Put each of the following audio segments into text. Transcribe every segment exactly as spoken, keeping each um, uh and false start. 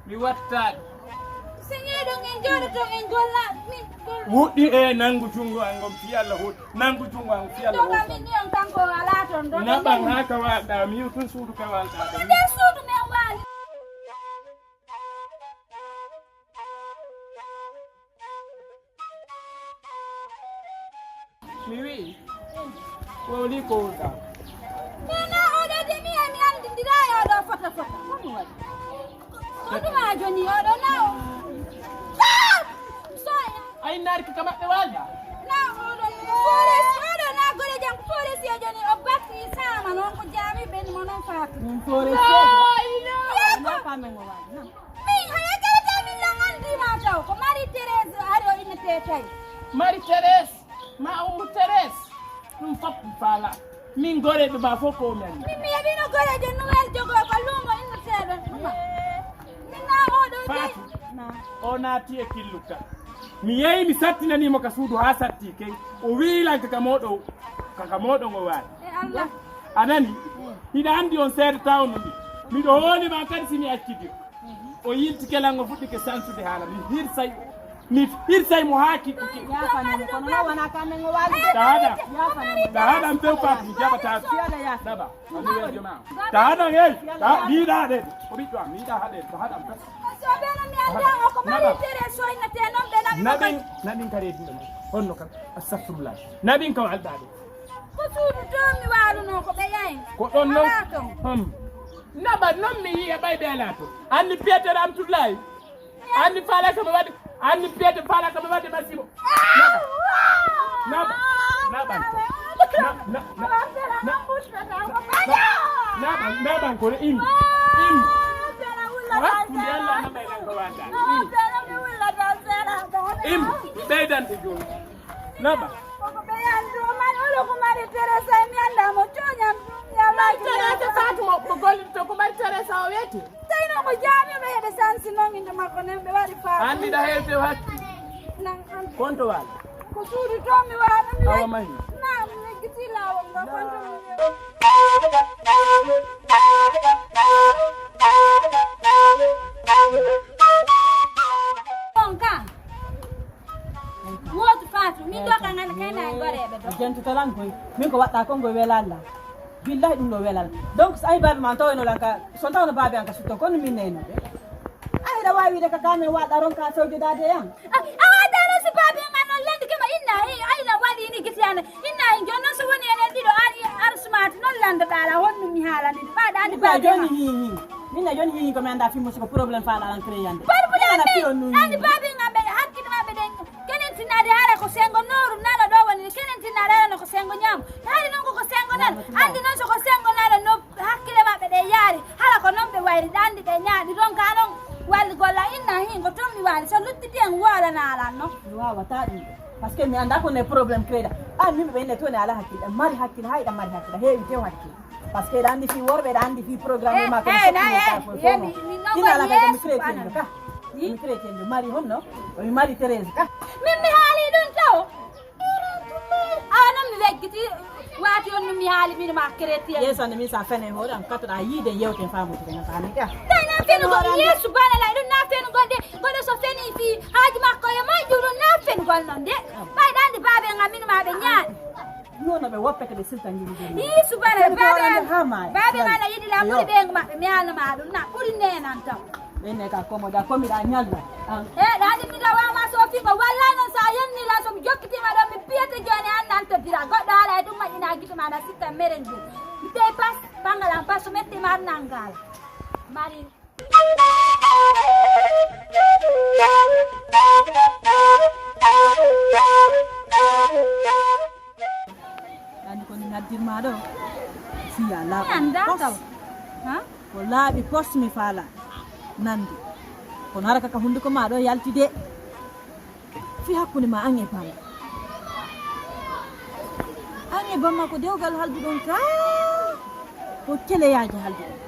Mi wattaaki. Si ñeeɗon en jooɗoto en golla, min golla. Wuɗɗi e nanngu junngo an ngon fii Allah huɗ. Nanngu junngo an fii Allah huɗ. Min ni on kanko alaa ton ɗo. Naɓan haa ka waalɗaa, mi yi'u tun suudu ka waalɗaa ɗon. Nder suudu men waali. Mi wi'i, ko woni ko wonɗaa? Nana oɗo de mi mi anndindira e oɗo fota fota. Ko mi waɗi? Ko ɗum a joni oɗo na o. Ah! Soya. A innaari ka maɓɓe waalda? Na oɗo ko foresi oɗo na gole jam ko foresi e joni o batti sama noon ko jaami ben mo noon faatu. Ɗum foresi oɗo? Ila. Ila ko. Min haya kala tamin lan anndi ma taw ko Marie Thérèse ari o innete tawi. Marie Thérèse, ma o Thérèse, ɗum fof mi faala. Min goreeɓe ma fof ko mi anndi. Min mi yeɗino goreejo Noël jogo ko luumo inneteɗo ɗuma. Min na oɗo jeyi. Fatou, o naati e killuka. Mi yehi mi sattinanimo ka suudu haa satti key. O wiyi lan kaka moɗo, kaka moɗo ngo waali. E Allah. A nani? Hiɗa anndi on seeɗa tawno mi. Miɗo hooli ma kadi si mi accidi. O yilti kelan o fuɗɗike sansude haala. Mi hirsay, mi hirsay mo haa kiɗɗike. Yaafane mo, kono noon wonaa ka men o waali de. Tahaɗa. Yaafane mo. Tahaɗa mi few paati, mi jaɓataa. Fiyala yaafane. Naɓa. Ami wejo ma. Tahaɗa hey. Ta, mi yiɗa haɗeede. Ko ɓiɗɗo am, mi yiɗa haɗeede. Tahaɗa am tas. Naɓa. Naɓin, naɓin kareeduɗo ma. Honno kam. Astagfirullah. Naɓin kam alɗaade. Ko suudu to mi waalunoo ko ɓe yahi. Ko ɗon non. Alaa ton. Hmm. Naɓa non mi yiya ɓay ɓe alaa ton. Anni Piyeter Amtullahi. Anni faala ko mi waɗi. Anni Piyeter faala ko mi waɗi masibo. Naɓa. Naɓa. Naɓa. Naɓa. Naɓa. Naɓa. Naɓa. Naɓa. Naɓa. Ko im. Im. Hakkunde Allah naɓa e ɗan ko waalda. Im. Im. Ɓeydande jooni. Naɓa. Koko ɓe yaltu, o mari, olo ko mari Teresa, mi anndaa mo tooñam ɗum, ya Mari Teresa Fatou mo, mo gollirto, ko mari Teresa o wiyete? Tawi noon ko jaami, ɓe heɓe sansi noon, innde makko nen, ɓe waɗi Fatou. Anndiɗa heewde o hakki. Nan an. Konto waali. Ko suudu to mi waɗa, mi Awa mahi. Naam, mi giti laawol ngo, konto mi. On ka. Wootu Fatou, min ɗo ka ngana kayna e goreeɓe ɗo. A jenti talan koy. Min ko waɗɗa kon koy wela Allah. Billahi ɗum ɗo welal. Donc so ay baabi ma tawayno lan ka, so tawno baabi an ka sutto kono min neyno ɓe. Ay hiɗa wawi wiide ka kamen waɗɗa ron ka fewjodade e an. A waɗano si baabi an non landi kema inna hi ayna waɗi ni giti an. Inna hi jon non so woni enen ɗiɗo ari arsumati non lando ɗala honno mi haalani ɗum. Ɓaɗa andi baabi an. Min na joni hihi. Min na joni hihi ko mi anda fimmo siko problème faala lan créé yande. Bari bari andi baabi an ɓe hakkil ma ɓe ɗen. Kenen tinnaade haala ko senngo nooru nana ɗo woni, kenen tinnaade haala no ko senngo ñaamo. Haali noon ko ko senngo nana. Anndi noon so ko senngo nana no hakkile maɓɓe ɗe yaari. Hala ko noon ɓe wayri, ɗe anndi ɗe ñaaɗi ɗon ka noon walli golla inna hin ko toon mi waali. So luttiti en woolanaa lan noon. Mi waawataa ɗum. Parce que mi anndaa ko ne problème créé ɗa. Ah, min ɓe ɓe inne toon e alaa hakkille. Mari hakkille, hay ɗa mari hakkille. Heewi tew hakkille. Parce que eɗa anndi fii worɓe, eɗa anndi fii programme ma kono sokkunoɗa fof fof. Ina ala kay ko mi chrétien ka. Mi chrétien de mari honno? Mi mari Thérèse ka. Min mi haali ɗum taw. Awa noon mi weggiti waati on no mi haali min ma chrétien. Yeeso ne min sa fene hoore am kattoɗa yiide yewten famude no ka hannde ka. Tawi nan fenugol Yeesu bana lay ɗum na fenugol de goɗɗo so feni fii haaji makko e majju ɗum na fenugol noon de. Ɓay ɗa anndi baabe ngam min ma ɓe ñaaɗi. Ɗum no ɓe woppete ɓe silta njiɗi joni. Ii subana baabe an. Baabe an a yiɗi la ɓuri ɓe maɓɓe mi haalna ma ɗum na ɓuri nenan taw. Ɓenne ka komoda komiɗa ñalla. E ɗa andi mi dawa ma so fima wallay non sa yenni la so mi jokkitima ɗon mi piyete joni an nan to dira goɗɗo haala e ɗum ma ina gito ma na sitta meren jum. Mi tey pas bangal an pas so metti ma nan ngal. Mari. Andi ko ni ngaddirma ɗo fiya laaɓa. Mi annda taw. Ha? Ko laaɓi pos mi faala nande. Kono hara kaka hunduko ma ɗo yalti de. Fi hakkunde ma an e bamma. An e bamma ko dewgal halduɗon ka. Ko keleyaaji halduɗon.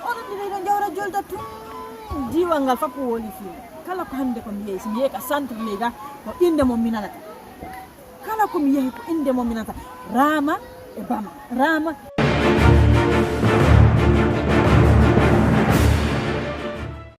Oɗon ɗiɗo ɗon jawra jolda tun. Diiwal ngal fof ko woni fi. Kala ko hannde ko mi yehi, so mi yehi ka centre Lega, ko innde mo mi nanata. Kala ko mi yehi ko innde mo mi nanata. Raama e bama. Raama.